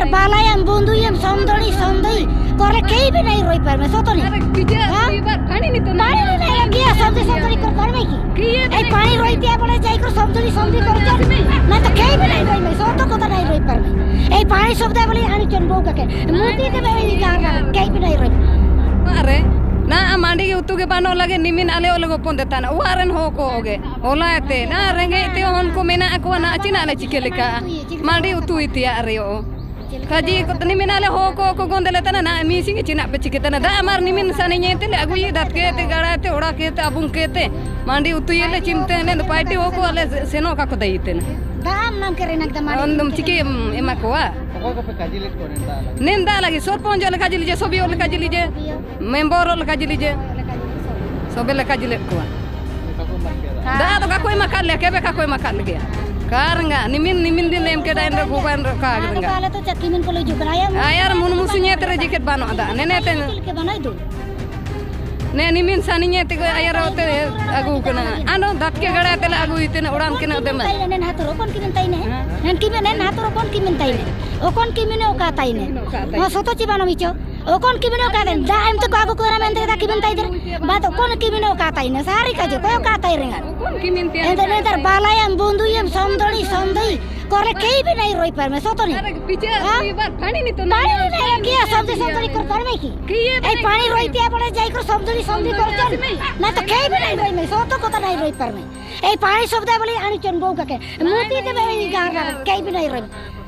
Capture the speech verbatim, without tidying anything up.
बालायम, बुंदुयम, समदड़ी, समदई, करे केही भी नहीं रोई पारमे, सतो नहीं। अरे, विजय, हाँ? ये बात पानी नहीं तो ना। पानी नहीं रहेगा, क्या समदड़ी, समदड़ी कर पारमे की? कि ये ऐ पानी रोई दिया बोले, जाई कर समदड़ी, समदड़ी कर चल। नहीं तो केही भी नहीं रोई में, सतो को तो नहीं रोई पारमे। ऐ पानी सब दे बोले, आनी चुन बो का के। मूती दे बोले, ये गार गार, केही भी नहीं रोई। अरे, ना, मांडी के उतु के बानो लगे, निमिन आले ओले गोपन देता ना, उ आरन हो को होगे। ᱦᱚᱞᱟ ᱮᱛᱮ, ᱱᱟ ᱨᱮᱸᱜᱮᱡ ᱛᱮ ᱦᱚᱱ ᱠᱚ ᱢᱮᱱᱟᱜ ᱠᱚᱣᱟ, ᱱᱟ ᱪᱮᱫᱟᱜ ᱞᱮ ᱪᱤᱠᱟᱹ ᱞᱮᱠᱟ? ᱢᱟᱹᱰᱤ ᱩᱛᱩ ᱤᱛᱤᱭᱟᱜ ᱨᱮᱭᱚ᱾ ᱠᱷᱟᱹᱡᱤ ᱠᱚ ᱛᱟᱹᱱᱤ ᱢᱮᱱᱟᱜ ᱞᱮ, ᱦᱚ ᱠᱚ ᱠᱚ ᱜᱚᱸᱫᱮ ᱞᱮ ᱛᱟᱱᱟ, ᱱᱟ ᱢᱤᱥᱤ ᱜᱮ ᱪᱮᱱᱟᱜ ᱯᱮ ᱪᱤᱠᱟᱹ ᱛᱟᱱᱟ? ᱫᱟᱜ ᱢᱟᱨ ᱱᱤᱢᱤᱱ ᱥᱟᱱᱤᱧᱮ ᱛᱮ ᱞᱮ ᱟᱹᱜᱩᱭᱮ, ᱫᱟᱛᱠᱮ ᱛᱮ, ᱜᱟᱲᱟ ᱛᱮ, ᱚᱲᱟ ᱠᱮ ᱛᱮ, ᱟᱵᱩᱝ ᱠᱮ ᱛᱮ, ᱢᱟᱹᱰᱤ ᱩᱛᱩ ᱭᱮ ᱞᱮ ᱪᱤᱱᱛᱟᱹ ᱱᱮ, ᱯᱟᱭᱴᱤ ᱦᱚ ᱠᱚ ᱟᱞᱮ ᱥᱮᱱᱚᱜ ᱠᱟ ᱠᱚ ᱫᱟᱭᱤ ᱛᱮ ᱱᱟ᱾ ᱫᱟᱜ ᱮᱢ ᱱᱟᱢ ᱠᱮ ᱨᱮ ᱱᱟᱜ ᱫᱟ ᱢᱟᱹᱰᱤ ᱚᱱᱫᱚᱢ ᱩᱛᱩ ᱪᱤᱠᱟᱹ ᱮᱢ ᱮᱢᱟ ᱠᱚᱣᱟ? ᱚᱠᱚᱭ ᱠᱚᱯᱮ ᱠᱟᱡᱤ ᱞᱮᱫ ᱠᱚᱣᱟ ᱱᱮᱱᱫᱟ ᱞᱟᱹᱜᱤᱫ? ᱱᱮᱱᱫᱟ ᱞᱟᱹᱜᱤᱫ, ᱥᱚᱨᱯᱚᱧᱡᱚ ᱞᱮ ᱠᱟᱡᱤ ᱞᱤᱡᱮ, ᱥᱚᱵᱤᱭᱚ ᱞᱮ ᱠᱟᱡᱤ ᱞᱤᱡᱮ᱾ ᱢᱮᱢᱵᱚᱨ ᱞᱮᱠᱟ ᱡᱤᱞᱤᱡᱮ᱾ ᱥᱚᱵᱮ ᱞᱮᱠᱟ ᱡᱤᱞᱮᱫ ᱠᱚᱣᱟ᱾ ᱫᱟᱜ ᱫᱚ ᱠᱟᱠᱚᱭ ᱢᱟᱠᱟᱫ ᱞᱮᱭᱟ, ᱠᱮᱵᱮ ᱠᱟᱠᱚᱭ ᱢᱟᱠᱟᱫ ᱞᱮᱜᱮᱭᱟ᱾ ᱠᱟᱨ ᱨᱮᱸᱜᱟ, ᱱᱤᱢᱤᱱ, ᱱᱤᱢᱤᱱ ᱫᱤᱱ ᱞᱮ ᱮᱢ ᱠᱮᱫᱟ, ᱮᱱ ᱨᱮ ᱜᱚᱜᱟ, ᱮᱱ ᱨᱮ ᱚᱠᱟ ᱟᱫᱚ ᱨᱮᱸᱜᱟ᱾ ᱟᱞᱮ ᱫᱚ ᱪᱟᱹᱠᱤ ᱢᱮᱱ ᱠᱚᱞᱮ ᱦᱤᱡᱩᱜ ᱠᱟᱱᱟ᱾ ᱟᱭᱟᱨ ᱟᱭᱟᱨ ᱢᱩᱱᱢᱩ ᱥᱩᱧᱮ ᱛᱮ ᱨᱮ ᱡᱮᱠᱮᱴ ᱵᱟᱹᱱᱩᱜ ᱟᱫᱟ᱾ ᱱᱮᱱᱮ ᱛᱮ᱾ ᱪᱮᱫ ᱞᱮᱠᱟ ᱵᱟᱹᱱᱩᱜ ᱫᱚ? ᱱᱮ ᱱᱤᱢᱤᱱ ᱥᱟᱱᱤᱧᱮ ᱛᱮ ᱟᱭᱟᱨ ᱛᱮ ᱟᱹᱜᱩ ᱠᱟᱱᱟ᱾ ᱟᱫᱚ ᱫᱟᱛᱠᱮ ᱜᱟᱲᱟ ᱛᱮᱞᱮ ᱟᱹᱜᱩᱭ ᱛᱮ ᱚᱲᱟᱜ ᱠᱤᱱ ᱚᱫᱮ ᱢᱮ᱾ ᱛᱟᱭᱱᱮ ᱱᱮᱱ ᱦᱟᱛᱚᱨ, ᱚᱠᱚᱱ ᱠᱤᱢᱤᱱ ᱛᱟᱭᱱᱮ? ᱦᱮᱸ? ᱱᱮᱱ ᱠᱤᱢᱤᱱ, ᱱᱮᱱ ᱦᱟᱛᱚᱨ, ᱚᱠᱚᱱ ᱠᱤᱢᱤᱱ ᱛᱟᱭᱱᱮ? ᱚᱠᱚᱱ ᱠᱤᱢᱤᱱ ᱚᱠᱟ ᱛᱟᱭᱱᱮ? ᱦᱚᱸ, ᱥᱚᱛᱚ ᱪᱮ ᱵᱟᱹᱱᱩᱜ ᱢᱤᱪᱚ? ᱚᱠᱚᱱ ᱠᱤᱢᱤᱱ ᱚᱠᱟ ᱛᱟᱭᱱᱮ? ᱫᱟᱜ ᱮᱢ ᱛᱮᱠᱚ ᱟᱹᱜᱩ ᱠᱚ ᱫᱟᱨᱟᱢ ᱮᱱ ᱛᱮ ᱫᱟ ᱠᱤᱢᱤᱱ ᱛᱟᱭ ᱫᱟᱨᱟᱢ᱾ ᱵᱟᱫ ᱚᱠᱚᱱ ᱠᱤᱢᱤᱱ ᱚᱠᱟ ᱛᱟᱭᱱᱮ? ᱥᱟᱹᱨᱤ ᱠᱟᱡᱮ, ᱚᱠᱚᱭ ᱚᱠᱟ ᱛᱟᱭ ᱨᱮᱸᱜᱟ? ᱚᱠᱚᱱ ᱠᱤᱢᱤᱱ ᱛᱮ? ᱮᱱᱛᱮ ᱱᱮᱛᱟᱨ ᱵᱟᱞᱟᱭᱟᱢ, ᱵᱩᱸᱫᱩᱭᱟᱢ, ᱥᱚᱢᱫᱚᱲᱤ, ᱥᱚᱢᱫᱚᱭ, ᱠᱚᱨᱮ ᱠᱮᱭ ᱵᱤᱱ ᱟᱭ ᱨᱚᱭ ᱯᱟᱨᱢᱮ, ᱥᱚᱛᱚ ᱱᱤ᱾ ᱟᱨ ᱯᱤᱪᱷᱮ ᱦᱮᱸ? ᱤᱵᱟᱨ ᱯᱟᱱᱤ ᱱᱤᱛᱚ ᱯᱟᱱᱤ ᱱᱤᱛᱚ ᱱᱤᱛᱚ ᱱᱤᱛᱚ ᱥᱚᱢᱫᱚᱲᱤ, ᱥᱚᱢᱫᱚᱲᱤ ᱠᱚᱨᱮ ᱯᱟᱨᱢᱮ ᱠᱤ? ᱠᱤᱭᱮ ᱮᱭ ᱵᱟᱱᱟᱭ ᱯᱟᱱᱤ ᱨᱚᱭ ᱛᱮ ᱵᱚᱞᱮ ᱡᱟᱭ ᱠᱚᱨᱮ ᱥᱚᱢᱫᱚᱲᱤ, ᱥᱚᱢᱫᱚᱲᱤ ᱠᱚᱨᱮ ᱪᱚᱞ᱾ ᱱᱟ ᱛᱚ ᱠᱮᱭ ᱵᱤᱱ ᱟᱭ ᱨᱚᱭ ᱢᱮ, ᱥᱚᱛᱚ ᱠᱚᱛᱟ ᱱᱟᱭ ᱨᱚᱭ ᱯᱟᱨᱢᱮ᱾ ᱮᱭ ᱯᱟᱱᱤ ᱥᱚᱵᱫᱟ ᱵᱚᱞᱮ ᱟᱹᱱᱤ ᱪᱚᱱ ᱵᱚ ᱠᱟᱠᱮ᱾ ᱢᱩᱛᱤ ᱛᱮ ᱵᱮ ᱜᱟᱨ ᱜᱟᱨ ᱠᱮᱭ ᱵᱤᱱ ᱟᱭ ᱨᱚᱭ ᱢᱮ᱾